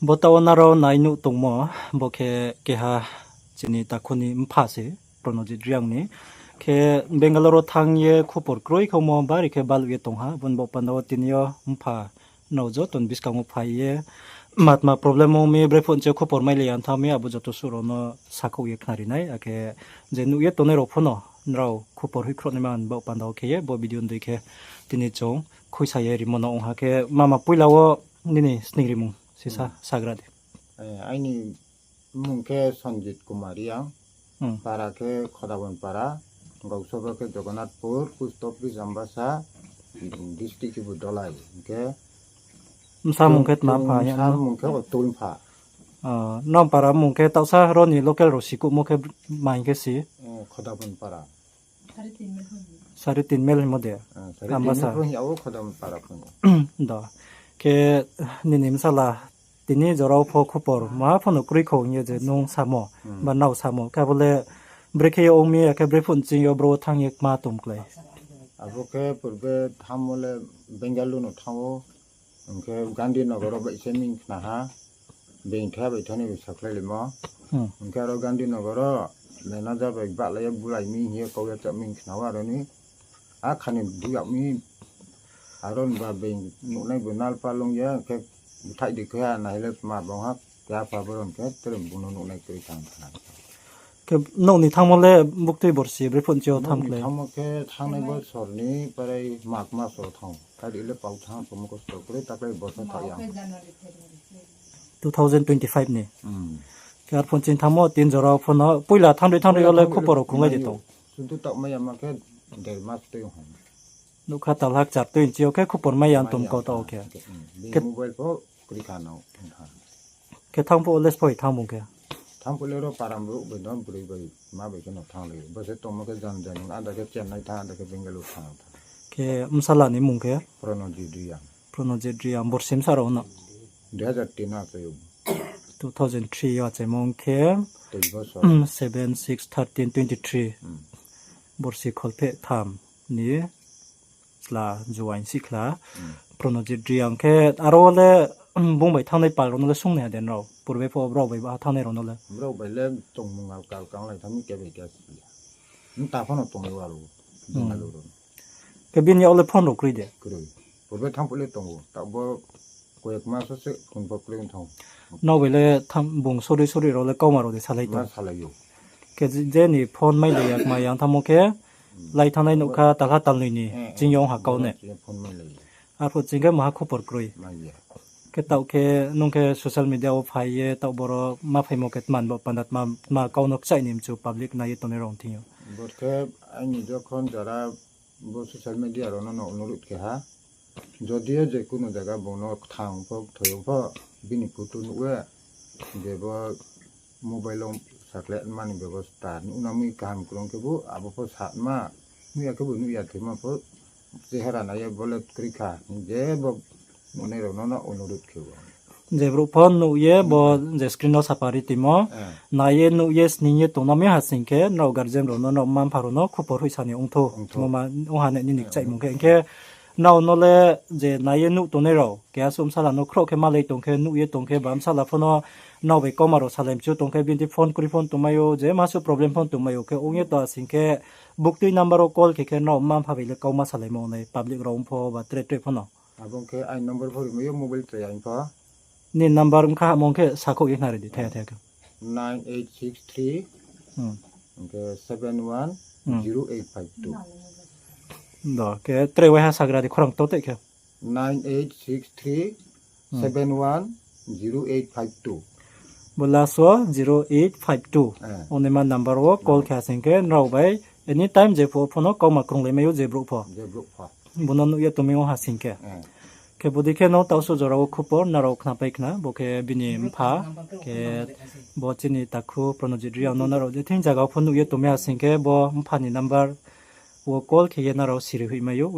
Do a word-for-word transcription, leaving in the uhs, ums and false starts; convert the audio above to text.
Bo taoh wo nrao nai nuh tongmo, bo khe keha chini takhu ni mpha se, Pranojit Reang ni. Khe Bangalore wo thanng ye khupor kroi khemo bari khe baluh ye tong ha, abo ni baoh panda wo tini yo mpha nrao joto ni buskang wo phai ye, matma problem ong mi, brephuh nchi yo khupor mailai ya thanng mi, abo joto suh rao no sakhouh ye khnari nai, akhe je nuh ye tongnai rao pho no nrao khupor hoihkhrouhnaima ni baoh panda wo khe ye bo video ni dei khe tini chung khuisa ye rimo no ong ha. Khe mama poila wo nini sningrimung sisa sagra di. Aini mmung khe Sanjit Kumar Reang, para khe Khodabon para, gausoba khe Jagannathpur, post office Ambasa, district khe bo Dhalai. Hing khe bsa mmung khe tma pha ya? Bsa mmung khe Otul pha. Nang para mmung khe taohsa ro ni local rao sikuhmo khe ma hing khe si? Sari tin mel hingmo de. Ambasa. Khe nini bsala tini jora wo pho khupor maha pho no kroi kho hing ye je nung samo, ba nrao samo, khe abo le brekhe ye ong mi, akhe brephuh nching yo bro thanng ye kma tong klái? Abo khe purbe thanngmo le Bengaluru no thanng ou, hing khe Gandhinagar wo bai se ming khna ha, being tha bai thanng ni sakhlailaimo. Hing khe aro Gandhinagar wo manager bai bahlai ye bulai mi hing ye kau ye chah ming khna ou aro ni. Akha ni bu yag mi, aro ni ba being nuhnai bo nalpa long ye, khe bthaih di khe ha, nai le tma bang ha, keha pha boro hing khe tre bung no nuhnai kroi thanng khna. Khe nouh ni thanngmo le buktui borsi brephuh nchi yo thanng klái? Thanngmo khe thanngnai bosor ni prai March mas wo thanng ou. Kari le pau thanng tongmo kosto kroi, taklai bosor thaoh ya. Two thousand twenty-five ni. Khe arphuh nching thanngmo tin jora wo pho no poila thanngroi thanngroi yo le khupor rao krunglai di tong? Sudu taoh mai ya ma khe der mas tui hon. Nougkha talha kchar tui nchi yo khe khupor mai ya tong kau taoh wo khe. Mobile pho kroi kha no. Khe thanng phuh wo le sphoi thanng bung khe? Thanng phuh le ro param brouh bai no broi bai ma bai khe no thannglai ou. Bo se tongmo khe jan jan, ada khe Chennai thanng, ada khe Bangalore thanng. Khe bsala ni mmung khe? Pranojit Reang. Pranojit Reang, borsi bsa rao no? Dui hazar tin achai ou. Two thousand three yo achaimo ong khe, seven, six, thirteen, twenty-three. Borsi kholpheh tham ni chla juaing sikhla. Pranojit Reang khe aro le, bung bai thanngnai pal rao no le sung nai ha de nrao? Purbe pho brao bai baha thanngnai rao no le? Brao bai le tongmung alka alka onglai thanng mi, keha bai keha si ya. Mta pho no tong ou aro, Bengaluru rao. Khe bini yag le phone rao kroi de? Kroi. Purbe thanng phuh le tong ou, taoh bo koyek mas wo se phone pho kroi ong thanng ou. Nrao bai le bung soroi soroi rao le kauma rao de salai tong? Salai ou. Khe je ni phone mailai ya kma ya thanngmo khe, lai thanngnai nougkha talha talnoi ni ching yo ong ha kau ne? Arphuh ching khe maha khupor kroi. Khe taoh khe nung khe social media wo phai ye taoh boro ma phaimo khe tma ni baoh panda, tma kau no kchaih ni mchu public nai ye tongnai rao thing yo? Bo khe aini jokhon jora bo social media rao no no onurodh khe ha, jodi yo je kuno zaga bung no kthang pho kthoi yo pho bini photo nuh ye, je bo mobile wo sakhlai mani bebosta nuh na mi kaham krung khe bo abo pho sa ma, nuh ya khe bo nuh ya thoi ma pho chehera nai ye bo le kroi kha, je bo nuhnai rao no no onurodh khe ou. Je brouh pho nuh ye bo je screen no sapari timo, nai ye nuh ye sning ye tong na mi ha sing khe, nrao guardian rao no, nrao mma mpha rao no khupor hoihsa ni ong thou. Ong ha ne nini kchaihmung khe, hing khe nrao no le je nai ye nuh tongnai rao, keha suh bsala no khrouh khe malai tong khe, nuh ye tong khe, ba bsala pho no nrao bai kauma rao salai mchu tong khe, bini phone kroi phone tongmai ou, je ma suh problem phone tongmai ou khe, ong ye tong ha sing khe, buktui number wo call khe khe nrao mma mpha bai le kauma salaimo nai, public rao ong pho ba tre tre pho no. Abo ong khe aini number pho rimai ou, mobile chaya ong pho. Nini number bkha hamo ong khe sakhouh ye khnari di, thaya thaya khe. Nine eight six three, hing khe seven one zero eight five two. Do, khe tre waiha sagra di khorang to tei khe. Nine eight six three seven one zero eight five two. Bo last wo zero eight five two. Ongnai ma number wo call khe ha sing khe nrao bai anytime je phuh pho no kauma krunglaimai ou je brouh pho. Bo no nuh ye tongmi ong ha sing khe. Khe bodei khe no taoh suh jora wo khupor nrao khnapai khna, bo khe bini mpha, khe bo chini takhu Pranojit Reang no nrao je thing zaga wo pho nuh ye tongmi ha sing khe bo mpha ni number wo call khe ye nrao siri hoihmai ou.